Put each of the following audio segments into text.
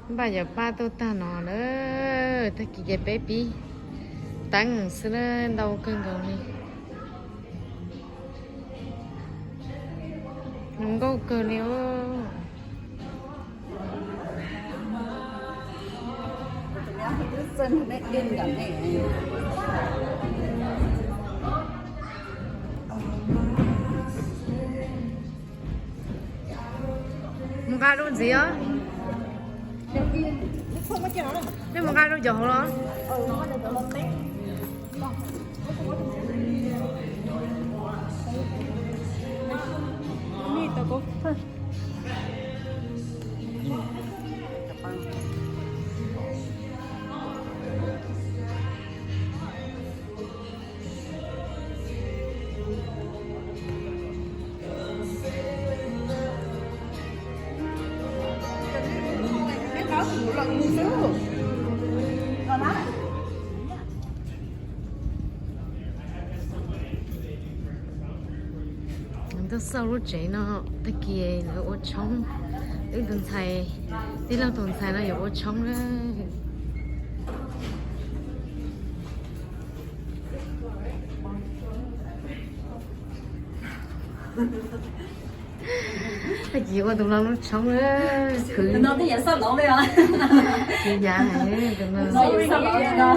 Npaj yuav pab tuaj tag no lawm, tag kis ces peb pib teeb xwb na, ntau kawg nkaus li. Zoo nkauj kawg li os. Mus nqa dua ntxiv os. Nej mus nqa rau cov hauv los. Tuaj xauj lub tsev no, tag kis lawv ua tshoob. Wb tus ntxhais, tij laug tus ntxhais no yuav ua tshoob na. Tag kis ua tus no lub tshoob na, khwv. Khwv yav hais tus no.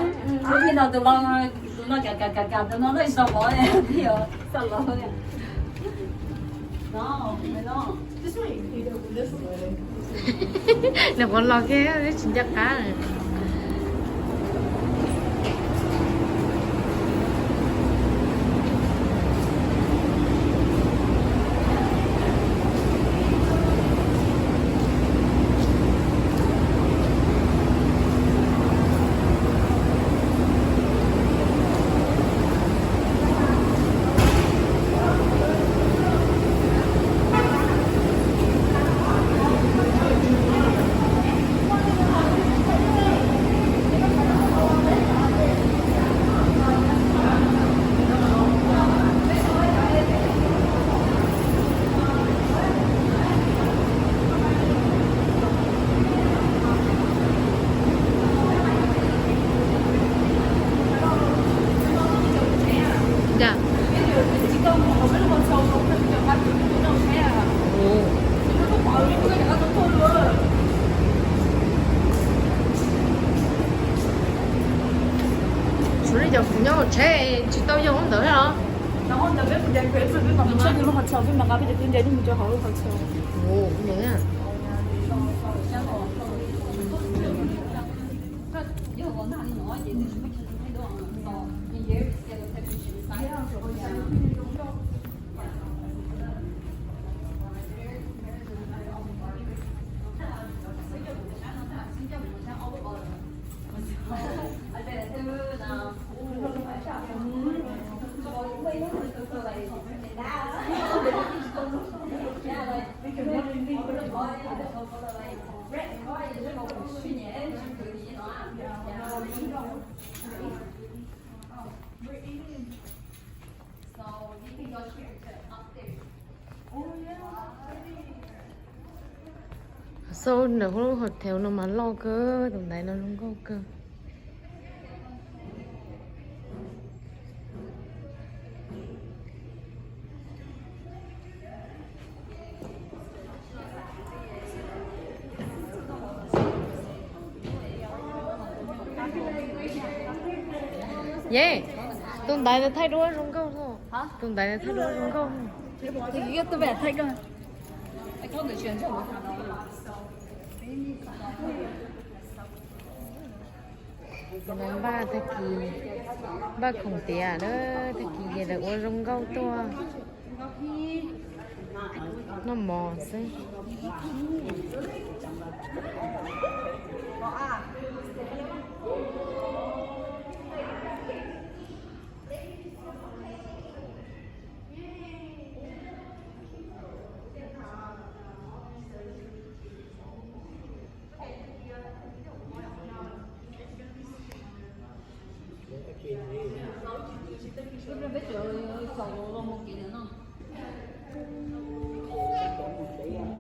Nws qhuav los kiag tsis nco qab. Tshuav li cov kuv nyob hauv tsheb tsis tau yog ntawd os. Xauj ntawm lub hotel no mas loj kawg, tus ntaiv no zoo nkauj kawg. Ye, tus ntaiv ntawd thaij duab zoo nkauj. Tus ntaiv ntawd thaij duab zoo nkauj. Npaj tag kis, npaj khoom tiav na, tag kis ces lawv ua zoo nkauj tuaj noj mov xwb.